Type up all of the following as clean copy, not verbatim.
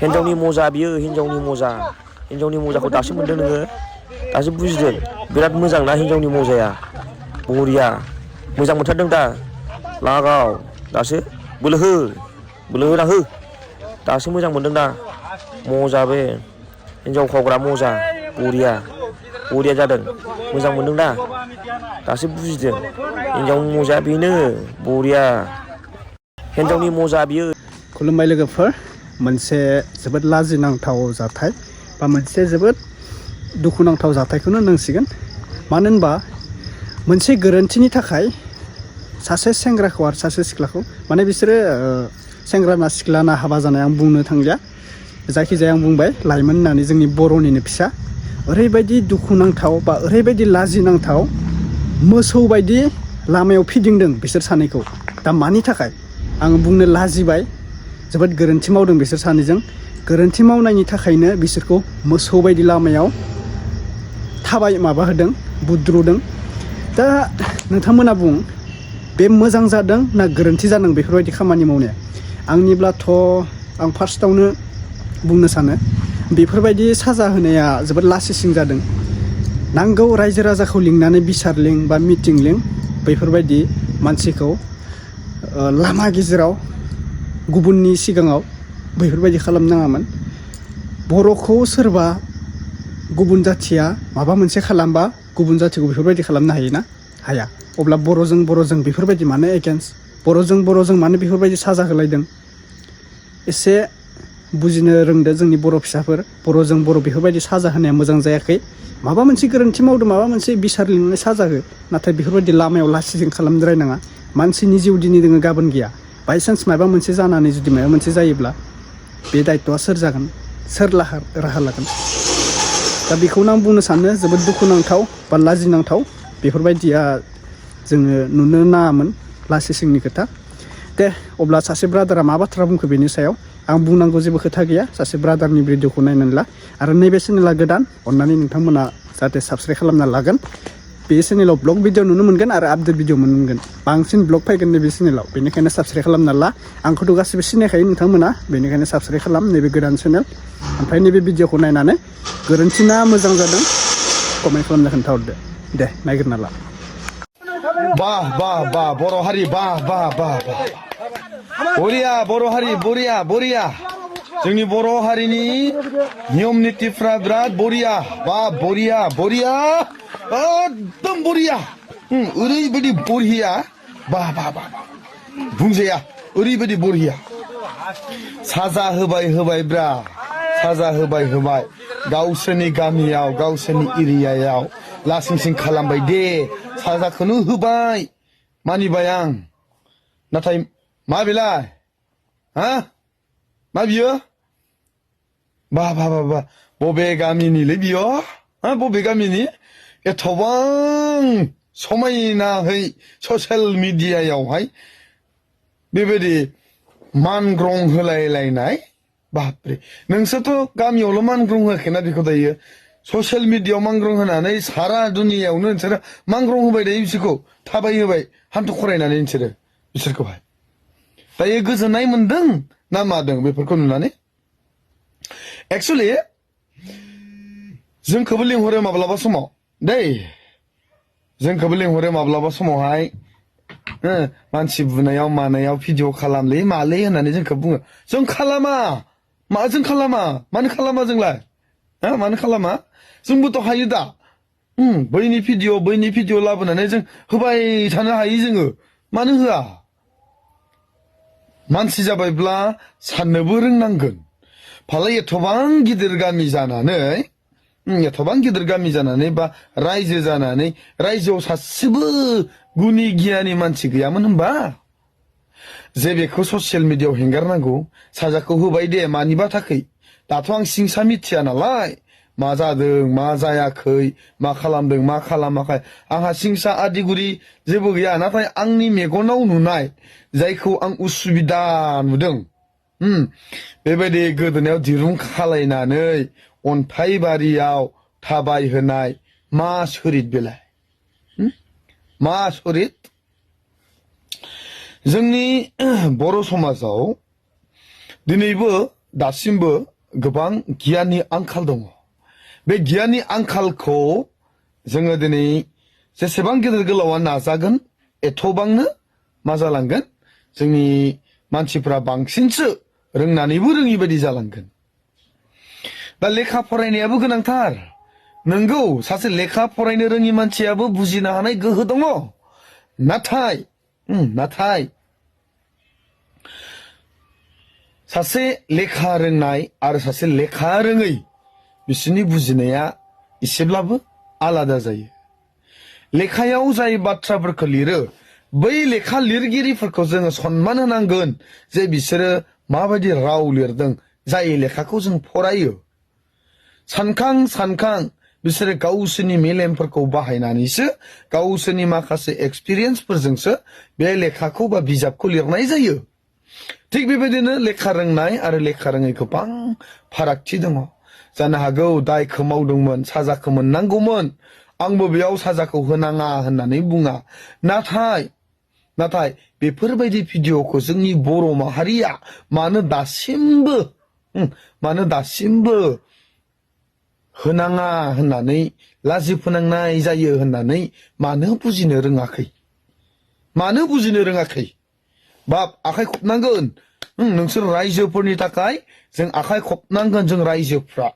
हिन्जावनि मजा बियो हिन्जावनि मजा हिन्जावनि मजाखौ दासो मोनदों नोङो दासो बुजिदों बिराद मोजां ना हिन्जावनि मजाया बरिया मोजां मोनथारदों दा लागाव दासो बोलो होना हो दासो मोजां मोनदों दा मजा बे हिन्जाव खावग्रा मजा बरिया जादों मोजां मोनदों दा दासो बुजिदों हिन्जावनि मजाया बेनो बरिया हिन्जावनि मजा बियो खुलुमबाय लोगोफोर मोनसे जोबोद लाजिनांथाव जाथाय बा मोनसे जोबोद दुखुनांथाव जाथायखौनो होननांसिगोन मानो होनबा मोनसे गोरोन्थिनि थाखाय सासे सेंग्राखौ आरो सासे सिख्लाखौ माने बिसोरो सेंग्राना सिख्लाना हाबा जानाय आं बुंनो थांलिया जायखिजाया आं बुंबाय लाइमोन होननानै जोंनि बर'निनो फिसा ओरैबायदि दुखुनांथाव बा ओरैबायदि लाजिनांथाव मोसौ बायदि लामायाव फिदिंदों बिसोर सानैखौ दा मानि थाखाय आं बुंनो लाजिबाय जोबोद गोरोन्थि मावदों बिसोर सानैजों गोरोन्थि मावनायनि थाखायनो बिसोरखौ मोसौ बायदि लामायाव माबा होदों बुद्रुदों दा नोंथांमोना बुं बे मोजां जादों ना गोरोन्थि जादों बेफोरबायदि खामानि मावनाया आंनिब्लाथ' आं फार्स्टआवनो बुंनो सानो बेफोरबायदि साजा होनाया जोबोद लासिसिं जादों नांगौ रायजो राजाखौ लिंनानै बिसार लिं बा मिटिं लिं बेफोरबायदि मानसिखौ लामा गेजेराव गुबुननि सिगाङाव बेफोरबायदि खालामनाङामोन बर'खौ सोरबा गुबुन जाथिया माबा मोनसे खालामबा गुबुन जाथिखौ बेफोरबायदि खालामनो हायोना हाया अब्ला बर'जों बेफोरबायदि मानो एगेन्स्ट बर'जों मानो बेफोरबायदि साजा होलायदों एसे बुजिनो रोंदो जोंनि बर' फिसाफोर बर'जों बेफोरबायदि साजा होनाया मोजां जायाखै माबा मोनसे गोरोन्थि मावदों माबा मोनसे बिसार लिंनानै साजा हो नाथाय बेफोरबायदि लामायाव लासिजों खालामद्रायनाङा मानसिनि जिउ दिनै दोङो गाबोन गैया बायसान्स माबा मोनसे जानानै जुदि माबा मोनसे जायोब्ला बे दायथ'आ सोर जागोन सोर राहा लागोन दा बेखौनो आं बुंनो सानो जोबोद दुखुनांथाव बा लाजिनांथाव बेफोरबायदिया जोङो नुनो नाङामोन लासिसिंनि खोथा दे अब्ला सासे ब्रादारा मा बाथ्रा बुंखो बेनि सायाव आं बुंनांगौ जेबो खोथा गैया सासे ब्रादारनि भिडिअखौ नायनानै ला आरो नैबे चेनेला गोदान अन्नानै नोंथांमोना जाहाथे साबस्क्राइब खालामना लागोन बे चेनेलाव ब्लग भिडिअ नुनो मोनगोन आरो आपडेट भिडिअ मोनगोन बांसिन ब्लग फैगोन नैबे चेनेलाव बेनिखायनो साबस्क्राइब खालामना ला आंखौथ' गासिबो सिनायखायो नोंथांमोना बेनिखायनो साबस्क्राइब खालाम नैबे गोदान चेनेल ओमफ्राय नैबे भिडिअखौ नायनानै गोरोन्थि ना मोजां जादों कमेन्ट खालामना खोन्थाहरदो दे नायग्रोना ला बाह बर' हारि बाह बरिया बर' हारि बरिया जोंनि बर' हारिनि नियम नितिफ्रा बिराद बरिया बरिया एकदम बरिया ओरैबायदि बरिया बाह बुंजाया ओरैबायदि बरिया साजा होबाय ब्रा साजा होबाय गावसोरनि गामियाव गावसोरनि एरियायाव लासिंसिं खालामबाय दे साजाखौनो होबाय मानिबाय आं नाथाय मा बेलाय हा मा बियो बाह बबे गामिनिलै बियो हा बबे गामिनि एथबां समायनाहै ससियेल मिडियायावहाय बेबायदि मानग्रं होलायलायनाय बापरे नोंसोरथ' गामियावल' मानग्रं होआखैना बेखौ दायो ससियेल मिडियायाव मानग्रं होनानै सारा दुनियायावनो नोंसोरो मानग्रं होबाय दायो बिसोरखौ थाबाय होबाय हान्थु खरायनानै नोंसोरो बिसोरखौहाय दायो गोजोननाय मोनदों ना मादों बेफोरखौ नुनानै एक्सुअलि जोंखौबो लिंहरो माब्लाबा समाव दै जोंखौबो लिंहरो माब्लाबा समावहाय मानसि बुनायाव मानायाव भिडिअ खालामलै मालै होननानै जोंखौ बुङो जों खालामा मानो खालामा जोंलाय मानो खालामा जोंबोथ' हायो दा बैनि भिडिअ लाबोनानै जों होबाय थानो हायो जोङो मानो होआ मानसि जाबायब्ला साननोबो रोंनांगोन फालाय एथबां गिदिर गामि जानानै बा रायजो जानानै रायजोआव सासेबो गुनि गियानि मानसि गैयामोन होनबा जे बेखौ ससियेल मिडियायाव हेंगारनांगौ साजाखौ होबाय दे मानिबा थाखै दाथ' आं सिंसा मिथिया नालाय मा जादों मा जायाखै मा खालामदों मा खालामाखै आंहा सिंसा आदिगुरि जेबो गैया नाथाय आंनि मेगनाव नुनाय जायखौ आं उसुबिदा नुदों बेबायदि गोदोनायाव दिरुं खालायनानै अन्थाइ बारियाव थाबाय होनाय मा सरित बेलाय मा सरित जोंनि बर' समाजाव दिनैबो दासिमबो गोबां गियाननि आंखाल दङ बे गियाननि आंखालखौ जोङो दिनै जेसेबां गेदेर गोलावा नाजागोन एथबांनो मा जालांगोन जोंनि मानसिफ्रा बांसिनसो रोंनानैबो रोङि बायदि जालांगोन दा लेखा फरायनायाबो गोनांथार नंगौ सासे लेखा फरायनो रोङि मानसियाबो बुजिनो हानाय गोहो दङ नाथाय सासे लेखा रोंनाय आरो सासे लेखा रोङै बिसोरनि बुजिनाया एसेब्लाबो आलादा जायो लेखायाव जाय बाथ्राफोरखौ लिरो बै लेखा लिरगिरिफोरखौ जोङो सनमान होनांगोन जे बिसोरो माबायदि राव लिरदों जाय लेखाखौ जों फरायो सानखां बिसोरो गावसोरनि मेलेमफोरखौ बाहायनानैसो गावसोरनि माखासे एक्सपिरियेन्सफोरजोंसो बे लेखाखौ बा बिजाबखौ लिरनाय जायो थिग बेबायदिनो लेखा रोंनाय आरो लेखा रोङै गोबां फारागथि दङ जानो हागौ दायखौ मावदोंमोन साजाखौ मोननांगौमोन आंबो बेयाव साजाखौ होनाङा होननानै बुङा नाथाय बेफोरबायदि भिडिअखौ जोंनि बर' माहारिया मानो दासिमबो होनाङा होननानै लाजि फोनांनाय जायो होननानै मानो बुजिनो रोङाखै बाप आखाइ खबनांगोन नोंसोर रायजोफोरनि थाखाय जों आखाइ खबनांगोन जों रायजोफ्रा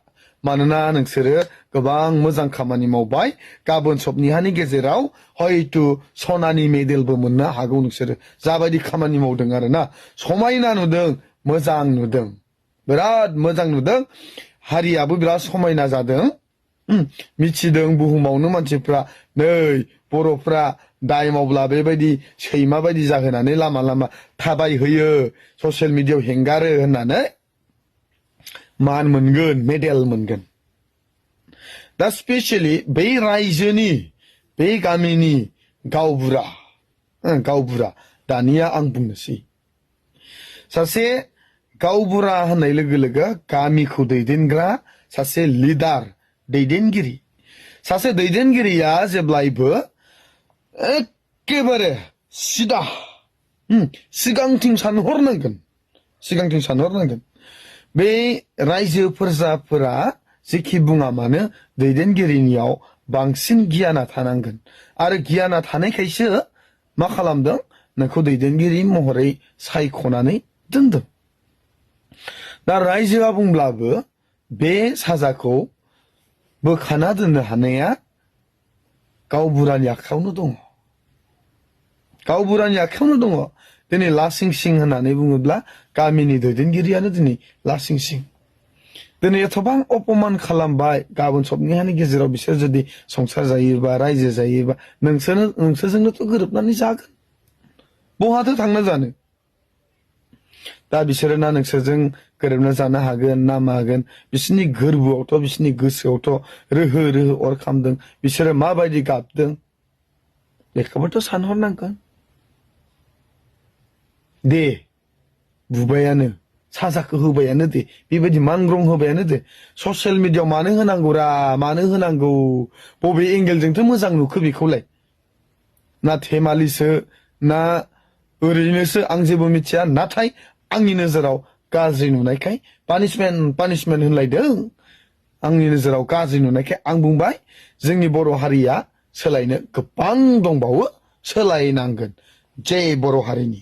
मानोना नोंसोरो गोबां मोजां खामानि मावबाय गाबोन सबनिहानि गेजेराव हयतो सनानि मेडेलबो मोननो हागौ नोंसोरो जाबायदि खामानि मावदों आरोना समायना नुदों मोजां नुदों बिराद मोजां नुदों हारियाबो बिराद समायना जादों मिथिदों बुहुमावनो मानसिफ्रा नै बर'फ्रा दाय मावब्ला बेबायदि सैमा बायदि जाहोनानै लामा थाबायहोयो ससियेल मिडियायाव हेंगारो होननानै मान मोनगोन मेडेल मोनगोन दा स्पेसियेलि बै रायजोनि बै गामिनि गावबुरा दानिया आं बुंनोसै सासे गावबुरा होननाय लोगो लोगो गामिखौ दैदेनग्रा सासे लिडार दैदेनगिरि सासे दैदेनगिरिया जेब्लायबो एखेबारे सिदा सिगांथिं सानहरनांगोन बे रायजो प्रजाफोरा जेखि बुङा मानो दैदेनगिरिनियाव बांसिन गियाना थानांगोन आरो गियाना थानायखायसो मा खालामदों नोंखौ दैदेनगिरि महरै सायख'नानै दोनदों दा रायजोआ बुंब्लाबो बे साजाखौ बोखाना दोननो हानाया गावबुरानि आखायावनो दङ दिनै लासिं सिं होननानै बुङोब्ला गामिनि दैदेनगिरियानो दिनै लासिं सिं दिनै एथबां अपमान खालामबाय गाबोन सबनिहानि गेजेराव बिसोर जुदि संसार जायोबा रायजो जायोबा नोंसोरजोंनोथ' गोरोबनानै जागोन बहाथो थांनो जानो दा बिसोरो ना नोंसोरजों गोरोबना जानो हागोन ना मागोन बिसोरनि गोरबोआवथ' बिसोरनि गोसोआवथ' रोहो अर खामदों बिसोरो माबायदि गाबदों बेखौबोथ' सानहरनांगोन दे बुबायानो साजाखौ होबायानो दे बेबायदि मांग्रं होबायानो दे ससियेल मिडियायाव मानो होनांगौ बबे एंगेलजोंथ' मोजां नुखो बेखौलाय ना धेमालिसो ना ओरैनोसो आं जेबो मिथिया नाथाय आंनि नोजोराव गाज्रि नुनायखाय पानिशमेन्ट होनलायदों आंनि नोजोराव गाज्रि नुनायखाय आं बुंबाय जोंनि बर' हारिया सोलायनो गोबां दंबावो सोलायनांगोन जय बर' हारिनि